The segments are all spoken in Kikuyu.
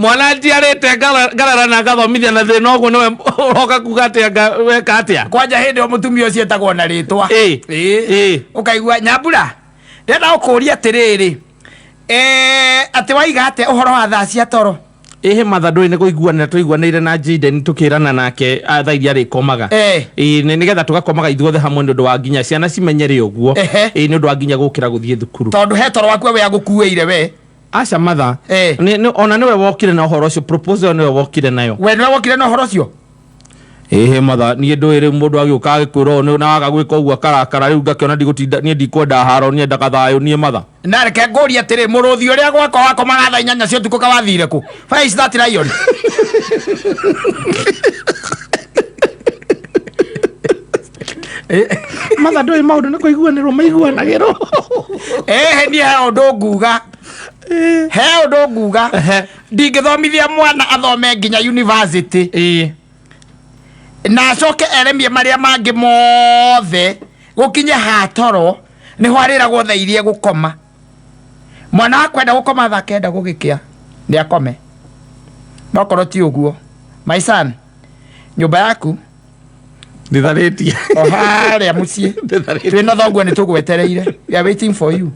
Mwana njiarĩte ngarara na ngathomithia na thĩna ũguo nĩwe ũroka kuga atĩ anga weka atĩa? Kwanja hĩndĩ ĩyo mũtumia ũcio etagwo na rĩtwa. Ĩ. Ĩ. Ũkaigua Nyambura, ndĩrenda gũkũria atĩrĩrĩ, atĩ waiga atĩa ũhoro wa thaa cia toro? Ĩhĩ matha, ndũĩ nĩ kũiguanĩra tũiguanĩire na Jaden tũkĩrana nake thaa iria arĩkomaga. Ĩ nĩgetha tũgakomaga ithuothe hamwe nĩ ũndũ wa nginya ciana cimenyere ũguo. Ĩ nĩ ũndũ wa nginya gũkĩra gũthiĩ thukuru. Tondũ he toro waku we agũkuĩire we. Aca matha. Ona nĩwe wokire na ũhoro ũcio, proposal ĩyo nĩwe wokire nayo. We nĩwe wokire na ũhoro ũcio? Ĩhĩ matha, niĩ ndũĩ rĩu mũndũ agĩũka agĩkwĩra ũũ na waga gwĩka ũguo akarakara, rĩu ngakĩona ndigũtinda, niĩ ndikwenda haro, niĩ ndendaga thayũ niĩ matha. Na reke ngũrie atĩrĩ, mũrũthi ũrĩa gwakwa wakomaga thaa 8 cia ũtukũ kawathire kũ? Where is that lion? Matha, ndũĩ maũndũ nĩ kũiguanĩrwo maiguanagĩrwo. Ĩhĩ niĩ he ũndũ nguga, he ũndũ nguga. Ndingĩthomithia mwana athome nginya university na acoke eremie marĩa mangĩ mothe, gũkinye hatoro nĩho arĩragwo thaa iria egũkoma. Mwana wakwa enda gũkoma thaa 9 gũgĩkĩa, nĩ akome. No korwo ti ũguo, my son, nyũmba yaku Nditharĩtie. O harĩa mũciĩ. Nditharĩtie. Twĩna thoguo nĩ tũgwetereire, we are waiting for you.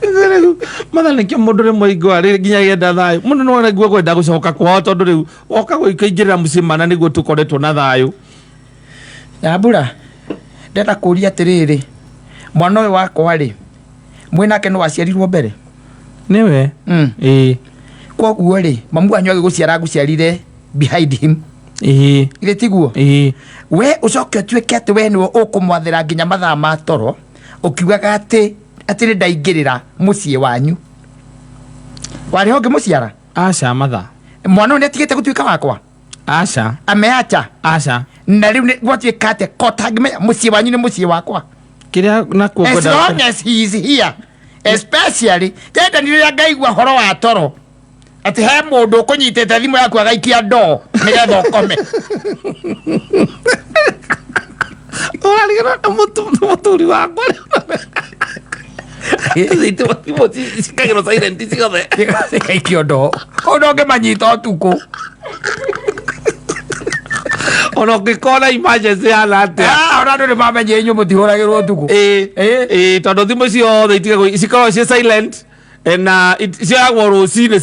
Rĩu matha, nĩkĩo mũndũ rĩmwe ingũa rĩ nginya gĩenda thayũ mũndũ no araigua kwenda gũcoka kwao, tondũ rĩu woka gũikaingĩrĩra mũciĩ mana nĩguo tũkoretwo na thayũ. Nyambura, ndenda kũria atĩrĩrĩ, mwana ũyũ wakwa rĩ, mwĩnake nĩ waciarirwo mbere? Nĩwe. Ĩĩ. Koguo rĩ, mamu wanyu agĩgũciara agũciarire behind him? Ĩĩ. Githĩ tiguo? Ĩĩ. We ũcoke ũtuĩke atĩ we nĩwe ũkũmwathĩra nginya mathaa ma toro, ũkiugaga atĩ nĩ ndaingĩrĩra mũciĩ wanyu. Warĩ ho ngĩmũciara? Aca matha. Mwana ũyũ nĩ atigĩte gũtuĩka wakwa? Aca. Ameacha? Aca. Na rĩu gwatuĩka atĩa ko tangĩmenya mũciĩ wanyu nĩ mũciĩ wakwa? Kĩrĩa nakuo As ngwenda long as he is here, especially tenda nĩ rĩrĩa ngaigua horo wa toro atĩ he mũndũ ũkũnyitĩte thimũ yaku agaikia ndoo nĩgetha ũkome. Ũrarigĩrwo nĩ mũthuri wakwa thimũ cikagĩrwo silent ciothe. Cigaikio ndoo kũu ndũngĩmanyita ũtukũ. Ona ũngĩkona emergency hana atĩa. Ah, ona andũ nĩ mamenye inyuĩ mũtihũragĩrwo ũtukũ. Ĩĩ. Ĩĩ. Ĩĩ, tondũ thimũ ciothe itigagwo, cikoragwo ciĩ silent, na cioyagwo rũcinĩ.